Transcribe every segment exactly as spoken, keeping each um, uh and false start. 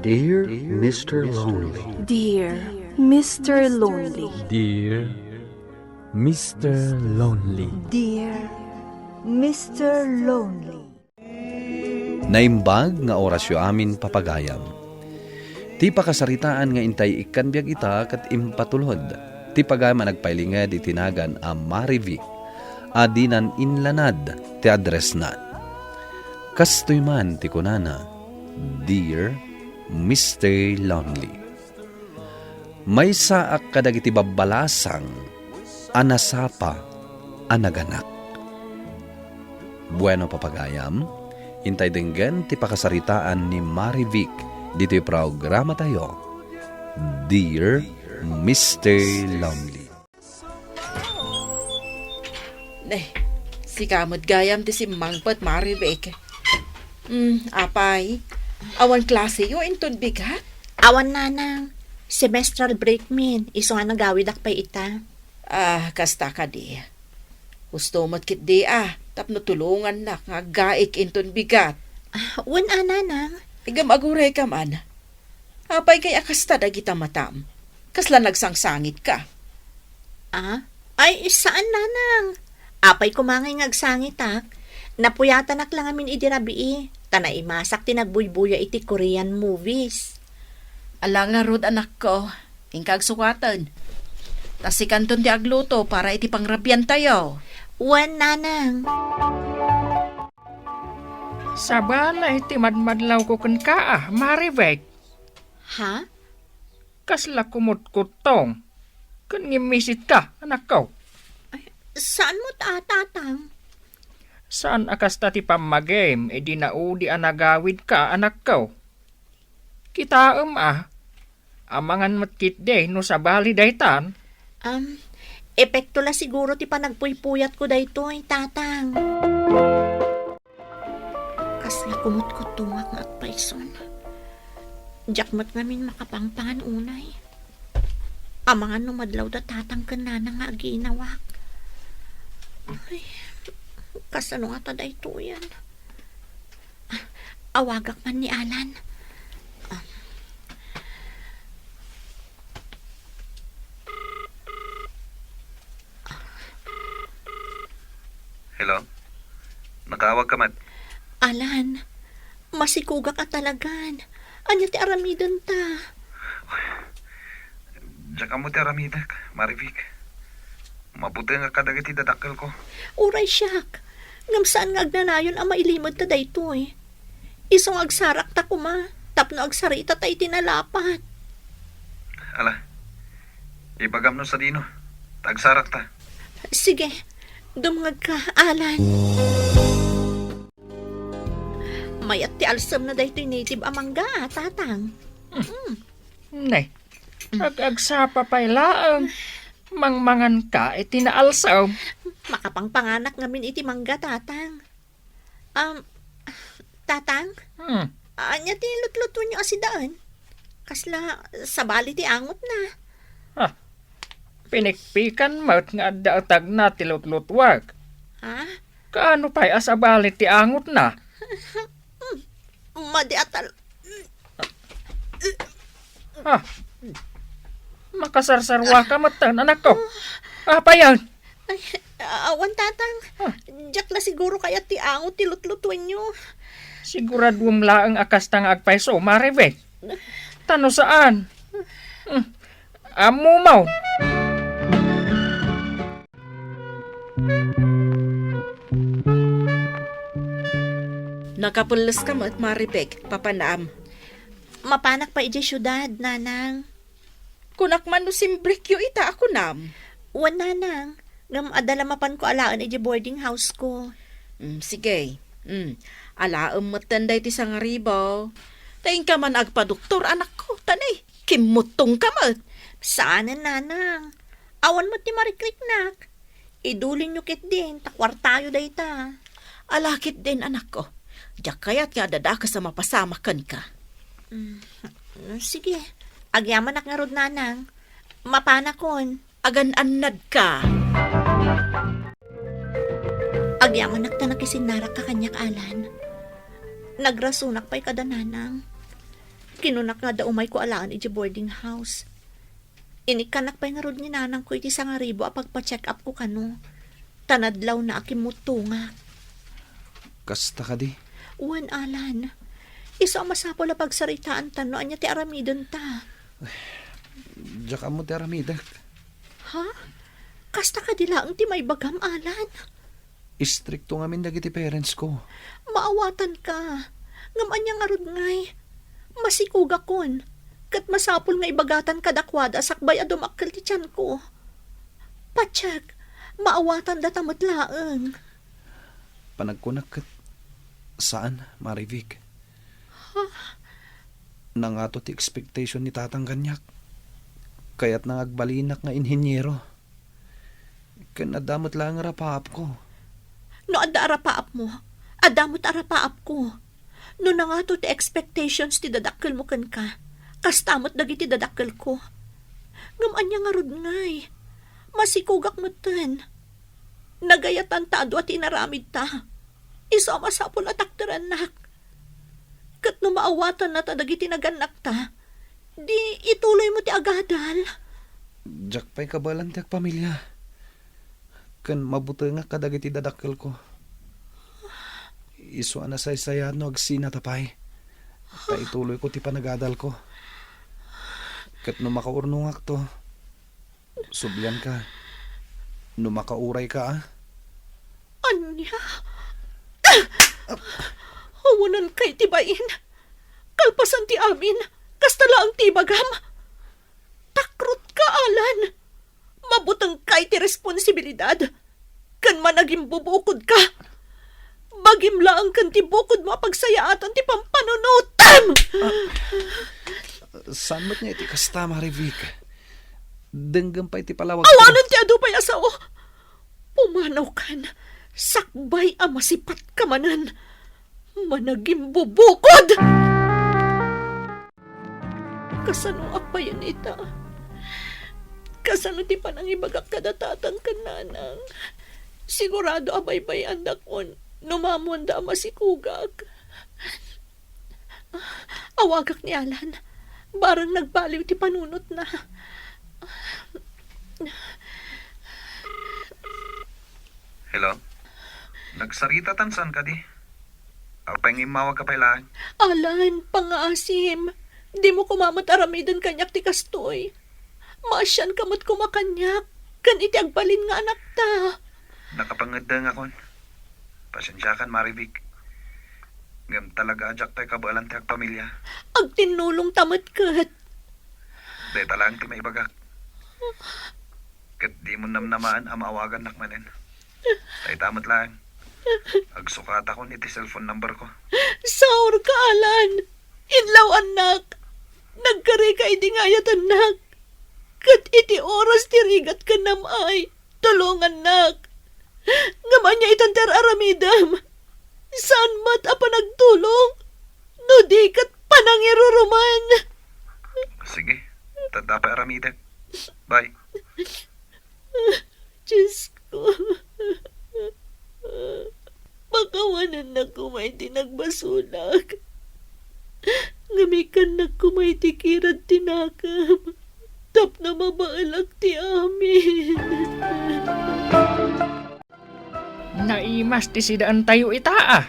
Dear Mister Lonely. Dear Mister Lonely. Dear Mister Lonely. Dear Mister Lonely. Naimbag nga orasyo amin, papagayam. Ti pakasaritaan nga intay ikkan biag ita ket impatulod ti pagayam a nagpailinged iti nagan a Marivic a dinan inlanad ti addressna. Kastoy man ti kunana, "Dear Mister Lonely." Maysaak kadagiti babbalasang a nasapa a naganak. Bueno, papagayam, intay denggen ti pakasaritaan ni Marivic ditoy programatayo, Dear Mister Lonely. Ne, sika met gayam ti simmangpet, Marivic. Hmm, apay, awan klaseyo inton bigat? Awan, nanang. Semestral break min, isu nga nagawidak pay ita. Ah, kasta kadi. Husto met ketdi a, tapno tulongannak nga aggaik inton bigat. Ah, wen a, nanang. Ngem aguray ka man. Apay kay a kasta dagita matam? Kasla nagsangsangitka? Ah? Ay, saan, nanang. Apay koma ngay nga agsangitak? Napuyatanak la ngamin idi rabii, ta naimasak ti nagbuybuya iti Korean movies. Ala ngarud, anakko, inka agsukaten. Ta sikanton ti agluto para iti pangrabiantayo. Wen, nanang. Sabali ti madmadlawko kenka a, Marivic. Ha? Kasla kumutkuttong ken ngimmisit ka, anakko. Ay, saan met a, tatang? Saan a kasta ti pammagim idi naudi a nagawid ka, anakko? Kitaem a, amangan met ketdi no sabali daytan. Am, epekto la siguro ti panagpuypuyatko daytoy, tatang. Kasla kumutkuttongak nga agpayson. Diak met ngamin makapangpangan unay. Amangan no madlaw da tatang ken nanang nga aginawak. Ay, kasano ngata daytoyen? Awagak man ni Alan. Hello? Nakaawag ka met? Alan, masikogak a talagan. Ania ti aramidenta? Diak ammo ti aramidek, Marivic. Mabutengak kadagiti dadakkelko. Uray siak. Ngem saan nga agnanayon a mailimedta daytoy. Isu nga agsarakta koma tapno agsaritata iti nalapat. Ala, ibagam no sadino, ta agsarakta. Sige, dumngegka, Alan. Mayat ti alsemna daytoy native a mangga, tatang. Hmm. Mm. Ne, ag-agsapa pay laeng. Mangmangan ka iti naalsem. Makapangpanganak ngamin iti mangga, tatang. Um, tatang? Hmm. Ania ti lutlutuenyo a sidaen? Kasla sabali ti angotna. Ah, pinikpikan met nga adda etagna ti lutlutuek. Ha? Kaano pay a sabali ti angotna? Madi a tal- Ah, makasarsarua ka metten, anakko. Apayen? Ay, awan, tatang. Ah. Diak la siguro kayat ti angot ti lutlutuenyo. Siguraduem laeng a kasta nga agpayso, Marivic. Ta no saan? Hmm. Ammo mo. Nakapelles ka met, Marivic, papanam. Mapanak pay idiay siudad, nanang. Kunak man no simbrikyo ita a kunam. Wen, nanang. Ngem adda la mapanko alaen idiay boarding house ko. Mm, sige. Mm. Alaem metten daytoy sangaribo. Ta inka man agpadoktor, anakko. Ta ne, kimmuttongka met. Saanen, nanang. Awan met ti marikriknak. Idulinyo ketdin, ta kuartayo dayta. Ala ketdin, anakko. Diak kayat nga adda dakes a mapasamak kenka. Mm, sige. Agyamanak ngarud, nanang. Mapanakon. Agan-annadka. Agyamanak ta nakisinnarakka kaniak, Alan. Nagrasonak pay kada nanang. Kinunak nga adda umayko alaen idiay boarding house. Inikkannak pay ngarud ni nanangko iti sangaribu a pagpa-check-upko kano, ta nadlawna a kimmuttongak. Kasta kadi? Wen, Alan. Isu a masapul a pagsaritaanta no ania ti aramidenta. Diak ammo ti aramidek. Ha? Kasta kadi laeng ti maibagam, Alan? Istrikto ngamin dagiti parents ko. Maawatanka. Ngem ania ngarud ngay? Masikugakon. Ket masapul nga ibagatan kadakuada sakbay a dumakkel ti tianko. Patiek, maawatandatta met laeng. Panagkunak ket saan, Marivic. Nangato ti expectation ni tatang kaniak. Kayatna nga agbalinak nga inheniero. Ken adda met laeng arapaapko. No adda arapaapmo, adda met arapaapko. No nangato ti expectations ti dadakkelmo kenka, kasta met dagiti dadakkelko. Ngem ania ngarud ngay? Masikugak metten. Nagayatan ta adu a ti inaramidta. Isu a masapul a takderannak. Ket no maawatannata dagiti nagannakta, di ituloymo ti agadal. Diak pay kabaelan ti agpamilia. Ken mabutengak kadagiti dadakkelko. Isu a nasaysayaat no agsinata pay. Ta ituloyko ti panagadalko. Ket no makaurnongakto, sublianka. No makaurayka, a? Ania? Awanan kay ti bain. Kalpasan ti amin, kasta laeng ti ibagam. Takrutka, Alan. Mabutengka iti responsibilidad. Ken managimbubukodka. Bagim laeng ken ti bukodmo a pagsayaatan ti pampanunotem! Saan met nga iti kasta, Marivic? Denggem pay ti palawagko. Awanen ti adu pay a sao. Pumanawkan, sakbay a masipatka manen. Managimbubukod! Kasano a payen ita? Kasano ti panangibagak kada tatang ken nanang? Sigurado a baybay-andakon no maammoanda a masikugak. Awagak ni Alan. Bareng nagbaliw ti panunotna. Hello? Nagsaritatan saan kadi? Apay nga immawagka pay laeng? Alan, pangngaasim. Dimo koma met aramiden kaniak ti kastoy. Maasianka met koma kaniak, ken iti agbalin nga anakta. Nakapangeddengakon. Pasensiakan, Marivic. Ngem talaga a diak pay kabaelan ti agpamilia. Agtinnulongta met ket. Dayta laeng ti maibagak. Ket dimo namnamaen a maawagannak manen. Dayta met laeng. Agsukatakon iti cellphone number ko. Saurka, Alan. Inlaw-annak. Nagkarika idi nga ayatennak. Ket iti oras ti rigat ken nam-ay, tulongannak. Ngem ania itan ti ar-aramidem? Saan met a panagtulong no di ket panangiruruman? Sige, adda pay aramidek. Bye. Diosko, pakawanennak koma iti nagbasolak. Ngem ikkannak koma iti kirad ti nakem tapno mabaelak ti amin. Naimas ti sidaentayo ita, a.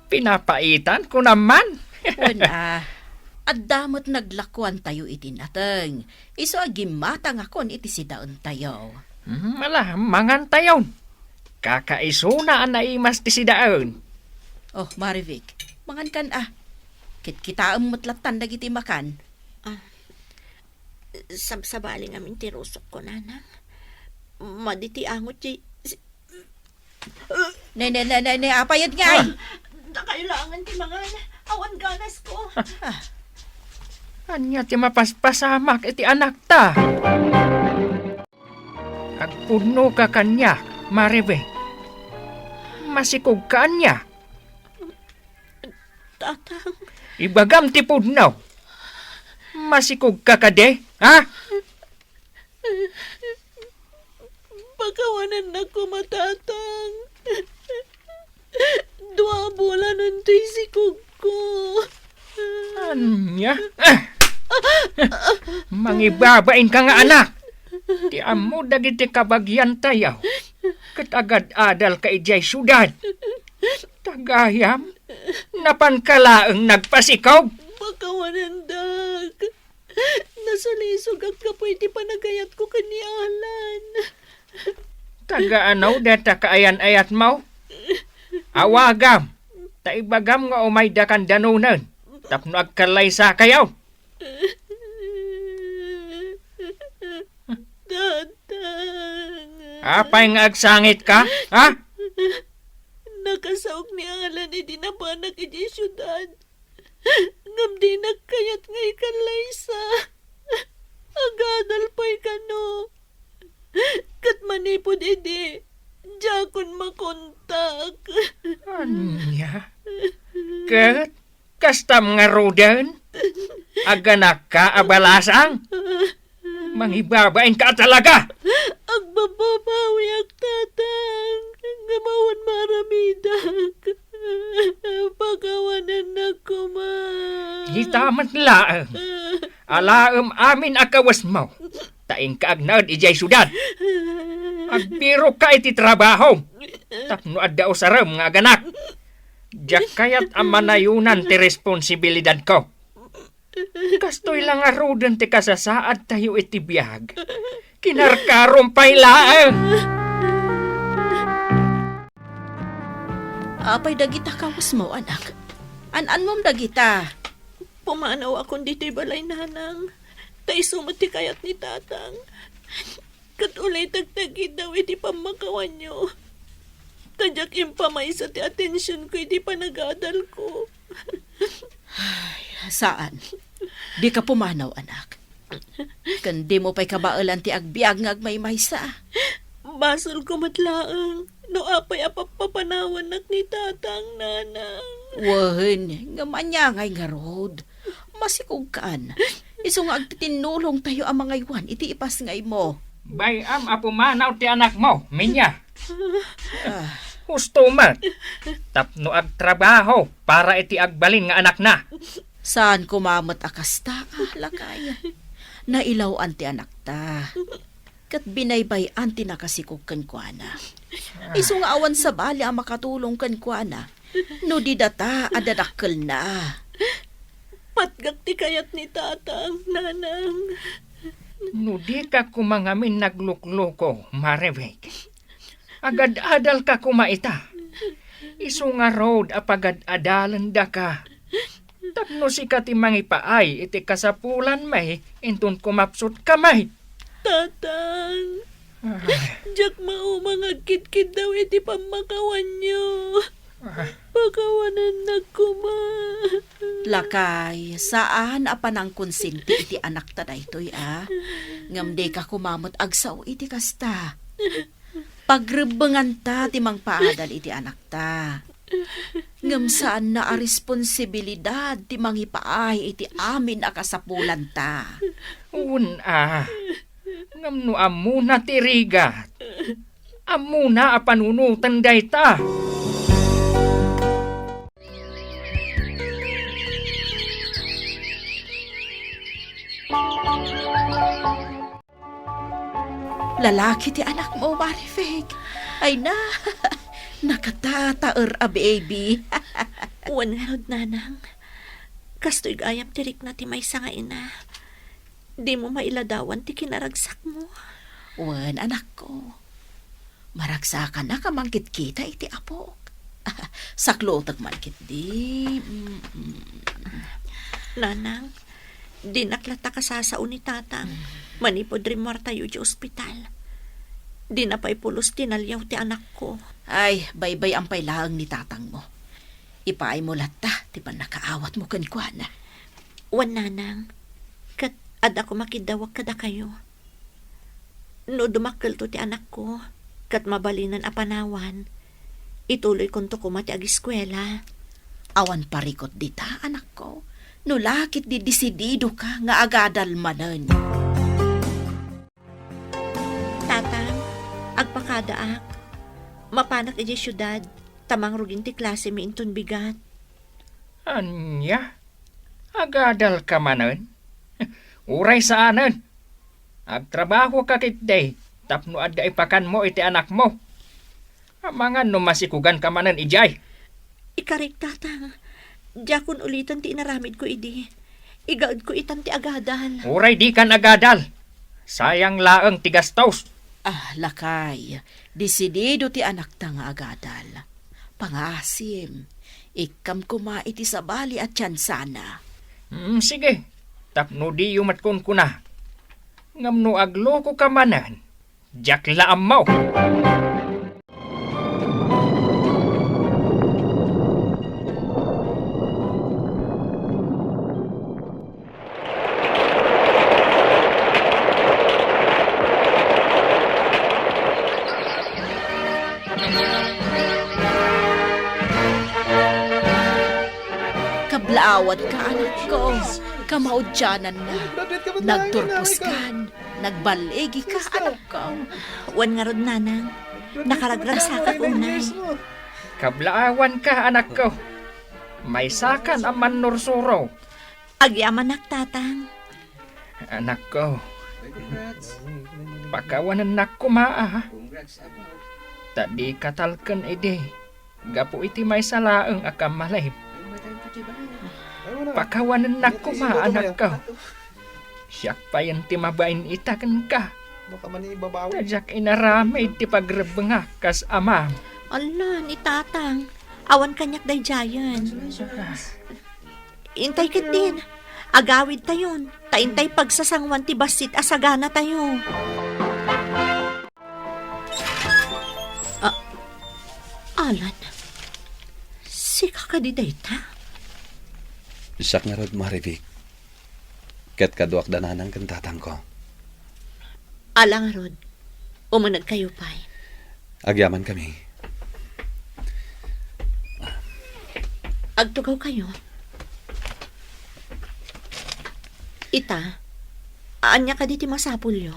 Pinapaitan, kunam man. Wen, a, adda met naglakuantayo iti nateng. Isu a gimmatangakon iti sidaentayo. Hmm, ala, mangantayon. Kakaisuna a naimas ti sidaen. Oh, Marivic, mangankan, a. Kitkitaem met lattan dagiti makan. A, sabsabali ngamin ti rusokko, nanang. Madi ti angot ti si-, Ne, ne, ne, ne, ne, apay ngay? Ah, dakay laengen ti mangan. Awan ganasko. Ah. Ania ti mapaspasamak iti anakta? Agpudnoka kaniak, Marivic. Masikogka ania? Tatang. Ibagam ti pudno. Masikogka kadi, ha? Pakawanennak koma, Tatang. Dua a bulan toy sikogko. Ania? Ah! Mangibabain ka nga anak! Ti ammo dagiti kabagiantayo, ket agad-adal ka idiay siudad. Tagayam, napan ka laeng nagpasikog? Pakawanendak. Nasalisogak gapu iti panagayatko ken ni Alan. Taga ano deta kaayan-ayatmo? Awagam, ta ibagam nga umayda kan danonen tapno agkallaysakayo. Tatang. Apay nga agsangit ka, ha? Nakasaok ni Alan idi napanak idiay siudad. Ngem dinak kayat nga ikallaysa. Agadal pay kano. Ket manipud idi, diakon makontak. Ania? Ket kastam ngaruden? Aganakka a balasang? Mangibabain ka talaga! Agbababawiak, Tatang, ngem awan maaramidak. Pakawanennak koma. Ita met laeng. Alaem amin a kawesmo, ta inka agnaed idiay siudad. Agbirokka iti trabaho tapno adda usarem nga aganak. Diak kayat a manayonan ti responsibilidadko. Kastoy la ngaruden ti kasasaadtayo iti biag. Kinarkarom pay laeng. Apay dagita kawesmo, anak? An-anmom dagita? Pumanawakon ditoy balay, Nanang. Ta isu met ti kayat ni Tatang. Ket ulitek ti agiddaw iti pammakawanyo. Ta diak impamaysa ti atensionko iti panagadalko. Ay, saan. Dika pumanaw, anak. Ken dimo pay kabaelan ti agbiag nga agmaymaysa. Basolko met laeng no apay a pappapanawannak ni Tatang, Nanang. Wen, ngem ania ngay ngarud? Masikogkan. Isu nga agtitinnulongtayo a mangaywan iti ipasngaymo. Bay-am a pumanaw ti anakmo, Minya. Ah. Husto met. Tapno agtrabaho para iti agbalin nga anakna. Saan koma met a kasta, ah, lakay. Nailaw-an ti anakta. Ket binaybay-an ti nakasikog kenkuana. Isu nga awan sabali a makatulong kenkuana no di data a dadakkelna. Patgak ti kayat ni Tatang, Nanang. No dika koma ngamin naglukloko, Marivic, agad-adalka koma ita. Isu ngarud a pagad-adalendaka. Tapno sika ti mangipaay iti kasapulanmi inton kumapsutkami. Tatang, ay, diak mauma nga agkidkiddaw iti pammakawanyo. Ah. Pakawanennak koma. Lakay, saan a panangkonsinti iti anakta daytoy, a? Ngem dika koma met agsao iti kasta. Pagrebbenganta ti mangpaadal iti anakta. Ngem saanna a responsibilidad ti mangipaay iti amin a kasapulanta. Wen a, ngem no ammona ti rigat, ammona a panunoten dayta. Lalaki ti anakmo, Marivic. Ay na, nakatataer a baby. Wen ngarud, Nanang. Kastoy gayam ti rikna ti maysa nga ina. Dimo mailadawan ti kinaragsakmo. Wen, anakko. Maragsakanak a mangkitkita iti apok. Saklotek man ketdi. Mm-mm. Nanang, dinak latta kasasao ni Tatang. Mm. Manipud rimmuartayo idiay ospital. Dina pay pulos tinaliaw ti anakko. Ay, baybay-am pay laeng ni Tatangmo. Ipaaymo latta ti pannakaawatmo kenkuana. Wen, Nanang, ket adda koma kiddawek kadakayo. No dumakkelto ti anakko, ket mabalinen a panawan, ituloykonto koma ti agiskuela. Awan parikut dita, anakko, no la ketdi disididoka nga agadal manen. Tatang, agpakadaak. Mapanak idiay siudad, ta mangrugin ti klasemi inton bigat. Ania? Agadalka manen? Uray saanen. Agtrabahoka ketdi tapno adda ipakanmo iti anakmo. Amangan no masikuganka manen idiay. Ikarik, Tatang. Diakon uliten ti inaramidko idi. Igaedko itan ti agadal. Uray dikan agadal. Sayang laeng ti gastos. Ah, lakay, desidido ti anakta nga agadal. Pangaasim, ikkam koma iti sabali a tiansana. Hmm, sige, tapno diyo met kunkuna. Ngem no aglokoka manen, diak la ammo. Kablaawanka, anakko. Kamaudiananna. Nagturposkan. Nagballigika, anakko. Wen ngarud, nanang. Nakaragragsakak unay. Kablaawanka, anakko. Maysakan a mannursuro. Agyamanak, Tatang. Anakko, pakawanennak koma a. Ta dika talken idi gapu iti maysa laeng a kammalib. Pakawanennak koma, anakko. Siak payen ti mabain ita kenka. Ta diak inaramid ti pagrebbengak kas amam. Ala, ni Tatang. Awan kaniak daydiayen. Intay ketdin. Agawidtayon. Ta intay pagsasanguan ti bassit a saganatayo. Ah, Alan, sika kadi dayta? Siak ngarud, Marivic. Ket kaduak da nanang ken tatangko. Ala ngarud, umunegkayo pay. Agyamankami. Agtugawkayo. Ita, ania kadi ti masapulyo?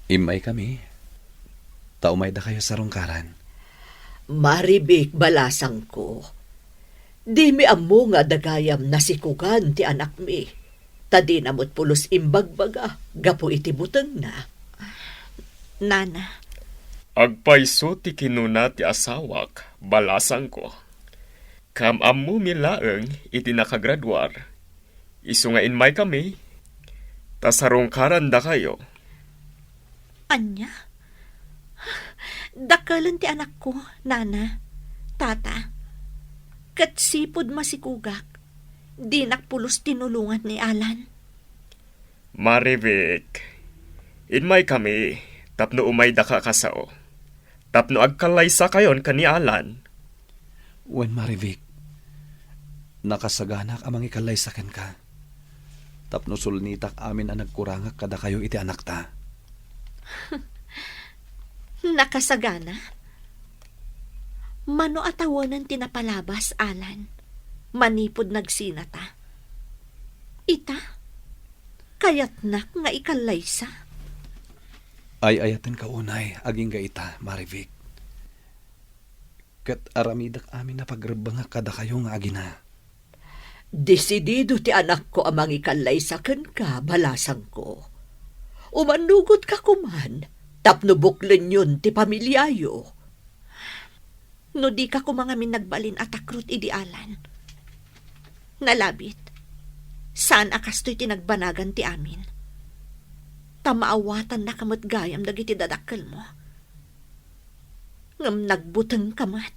Immaykami. Ta umaydakayo sarungkaran. Marivic, balasangko. Dimi ammo nga adda gayam nasikugan ti anakmi, ta dina met pulos imbagbaga gapu iti butengna. Nana. Agpayso ti kinuna ti asawak, balasangko. Kaam-ammomi laeng iti nakagraduar. Isu nga immaykami, ta sarungkarandakayo. Ania? Dakkelen ti anakko, nana, tata. Ket sipud masikugak, dinak pulos tinulongan ni Alan. Marivic, immaykami tapno umaydaka a sao, tapno agkallaysakayon ken ni Alan. Wen, Marivic, nakasaganak a mangikallaysa kenka, tapno sulnitak amin a nagkurangak kadakayo iti anakta. Nakasagana? Mano a tawenen ti napalabas, Alan, manipud nagsinata? Ita? Kayatnak nga ikallaysa? Ay-ayatenka unay agingga ita, Marivic. Ket aramidek amin a pagrebbengak kadakayo nga agina. Desidido ti anakko a mangikallaysa kenka, balasangko. Umannugotka koman tapno buklenyon ti pamiliayo. No dika koma ngamin nagbalin a takrot idi Alan, nalabit, saan a kastoy ti nagbanagan ti amin. Ta maawatannaka met gayam dagiti dadakkelmo. Ngem nagbutengka met.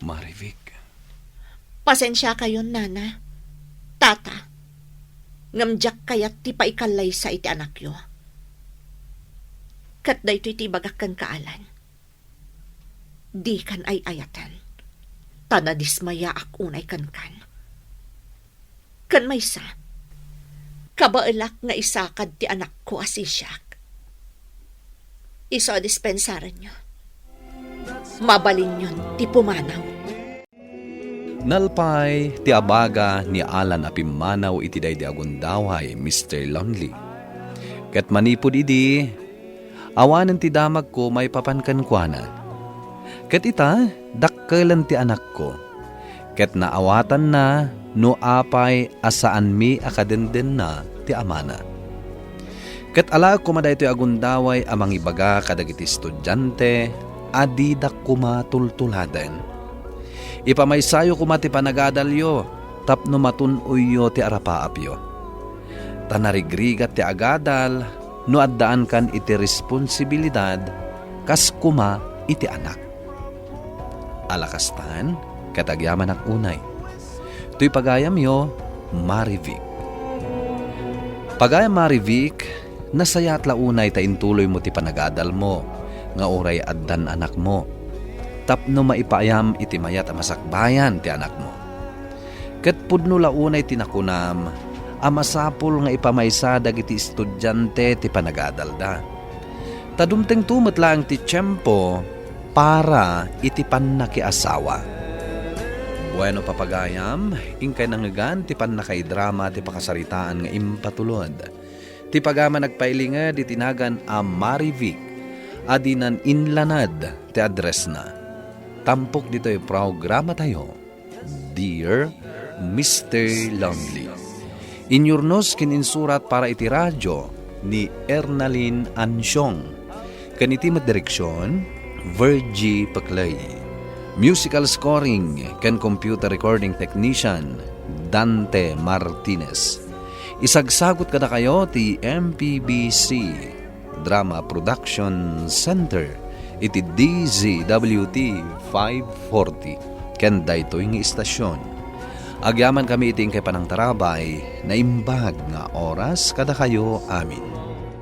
Marivic. Pasensiakayon, nana, tata. Ngem diak kayat ti paikallaysa iti anakyo. Ket daytoy ti ibagak kenka, Alan. Dikan ay-ayaten, ta nadismayaak unay kenkan. Ken maysa, kabaelak nga isakad ti anakko a sisiak. Isu a dispensarenyo. Mabalinyon ti pumanaw. Nalpay ti abaga ni Alan a pimmanaw iti daydi a gundaway, Mister Lonely. Ket manipud idi, awanen ti damagko maipapan kenkuana. Ket ita, dakkelen ti anakko. ket naawatanna no apay a saanmi a kadendenna ti amana. Ket alaek koma daytoy a gundaway a mangibaga kadagiti estudiante a didak koma tultuladen. Ipamaysayo koma ti panagadalyo tapno matun-oyyo ti arapaapyo. Ta narigrigat ti agadal no addaankan iti responsibilidad kas koma iti anak. Ala kastan, ket agyamanak unay. Toy pagayamyo, Marivic. Pagayam Marivic, nasayaat la unay ta intuloymo ti panagadalmo nga uray addan anakmo, tapno maipaayam iti mayat a masakbayan ti anakmo. Ket pudno la unay ti nakunam a masapul nga ipamaysa dagiti estudiante ti panagadalda. Ta dumtengto met laeng ti tiempo para iti pannakiasawa. Bueno, papagayam, inkay nangngegan ti pannakaidrama ti pakasaritaan nga impatulod. Ti pagayam a nagpailinged iti nagan a Marivic a dinan inlanad ti addressna. Tampok ditoy programatayo, Dear Mister Lonely. Inyurnos ken insurat para iti radio ni Ernalyn Ansiong. Ken iti met direksion, Virgie Peclay. Musical scoring ken computer recording technician, Dante Martinez. Isagsagut kadakayo ti M P B C Drama Production Center iti D Z W T five forty ken daytoy nga istasyon. Agyamankami iti inkay panangtarabay, naimbag nga oras kadakayo amin.